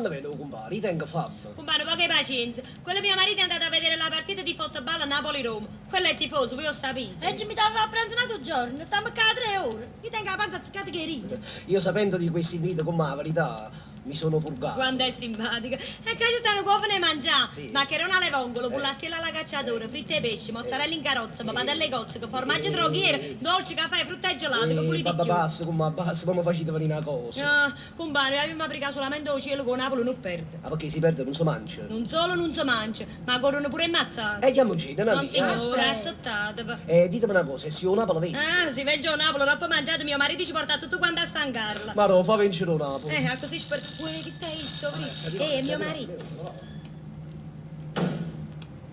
Quando vene 'o cumpare? Io tengo famme. Cumpare, poca pazienza. Quello mio marito è andato a vedere la partita di football Napoli-Roma. Quello è tifoso, voi lo sapete. E ci mi dava a pranzo un altro giorno, stiamo qua 3 ore. Io tengo la panza azzeccata che ride. Io sapendo di questi inviti, come la verità, mi sono purgato. Quanto è simpatica. E che ci stanno cuofane a mangiare. Sì. Maccherone alle vongole, pullastella alla cacciatore, fritte e pesce, mozzarella in carrozza, pappardelle cozze, formaggio droghiere, dolce, caffè, frutta e gelato, con puliti Babà, più. basta, come basta, come facete venire una cosa? Ah, compare, abbiamo pregato solamente il cielo con Napoli non perde. Ah, perché si perde non si mangia. Non solo non si mangia, ma corrono pure ammazzate. E chiamoci, non Non è signora, aspettatevi. Ditemi una cosa, se io Napoli vince. Ah, si vede il Napoli, dopo mangiato mio marito ci porta tutto quanto a San Carlo. Ma no, fa vincere il Napoli. Così spero. Uè, chi stai sopra? È mio marito.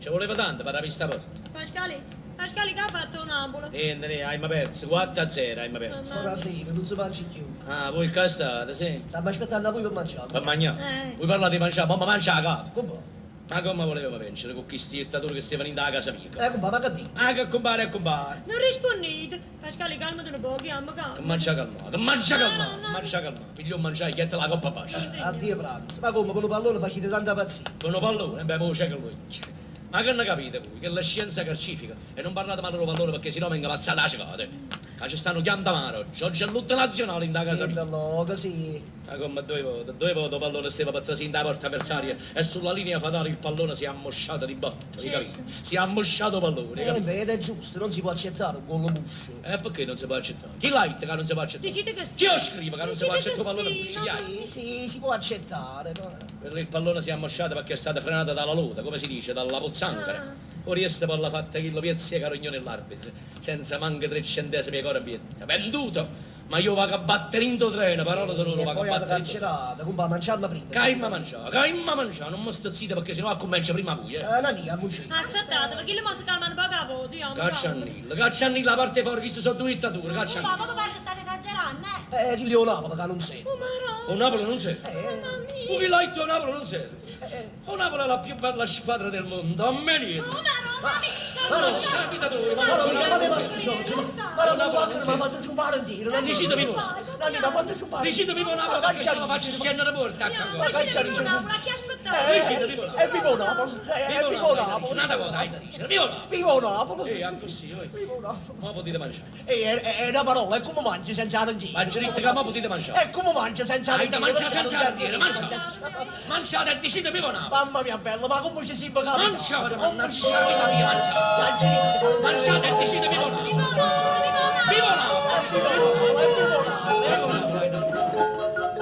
Ci voleva tanto per aprire sta porta. Pasquale, Pasquale che ha fatto Napoli? Niente, niente, hai perso, 4-0, hai perso. Buonasera, non si mangia più. Ah, voi qua state, sì? Stiamo aspettando a voi per mangiare. Per mangiare? Eh. Voi parlate di mangiare, ma mangia a capo. Come? Ma come voleva vincere con questi dittatori che stavano in da casa mia? Come, ma che dite? Ah, che compare e compare. Non rispondete. Pasquale, calmati un po', chiama Che calma. mangia calma, che mangia calma, mangia calma. Figlio mangiare, chiede la coppa bascia. Addio pranzo. Ma come, con un pallone facete tanta pazzia? Con un pallone, beh, mo c'è che lui. Ma che ne capite voi? Che la scienza calcifica. E non parlate male del pallone perché sennò venga pazzata la cicata. Che ci stanno chiamando oggi. Oggi è lutta nazionale in da casa Che mia. bello, così. Ma come 2 volte, 2 volte il pallone stava per trasire in porta avversaria e sulla linea fatale il pallone si è ammosciato di botto, hai capito? Si è ammosciato il pallone, hai capito? Beh, ed è giusto, non si può accettare un gol muscio. E perché non si può accettare? Chi l'ha detto che non si può accettare? Dicite che sì. Chi lo scrive che non si può Dicite accettare il che pallone sì, muscio? no, Chi ha? Sì, sì, si può accettare. No? Quello il pallone si è ammosciato perché è stata frenata dalla lota, come si dice, dalla pozzanghera. Ah. Ora io sta palla fatta che lo piazza carognone l'arbitro, senza manca 3 centesimi di cuore bietta. Venduto! Ma io vado a battere in to treno, parola d'onore, E vado a poi la battere in to treno. carcerata, compa, mangiarla prima. Caimma mangiare, caimma mangiare, non mi sto zitto perché sennò comincia prima voi, eh. Nani, ammuncino. Aspettate, perché le mosse calmano poco a volta, io Cacciannillo, cacciannillo la parte fuori, chi sono due dittatori, Ma cacciannillo. ma pare che state esagerando, eh? Chi li Napoli che non serve. Oh, marò. O Napoli non serve. Mamma mia. O chi l'ha detto Napoli non serve. O Napoli è la più bella squadra del mondo, a me niente. Oh, marò, Ma no, Capitatori, ma ma non non mi chiamate sono... Mastro Giorgio, ma non mi mi ha fatto ciumpare in tiro. Nani, Dicitemi voi. Nani, mi ha fatto ciumpare. Dicitemi voi Napoli perché se no faccio scendere porta. Ma Cacciannillo. viva Napoli, chi aspettate? E vivo Napoli, e vivo Napoli, Un'altra volta, dai, dice, viva Napoli. vivo Napoli, E anche così, voi. vivo Napoli. Ma potete mangiare. E è una parola, è come mangi senza arangino. Mangiate che ma potete mangiare. È come mangia senza Dai, arangino. mangia senza arangino, mangiate. Mangiate e dicite viva Napoli. Mamma mia bella, ma come ci si capita? Mangiate, mannaggia, vita mia, mangiate. Mangiate e dicite viva Napoli. Viva Napoli. Viva Napoli, viva Napoli. Viva Napoli.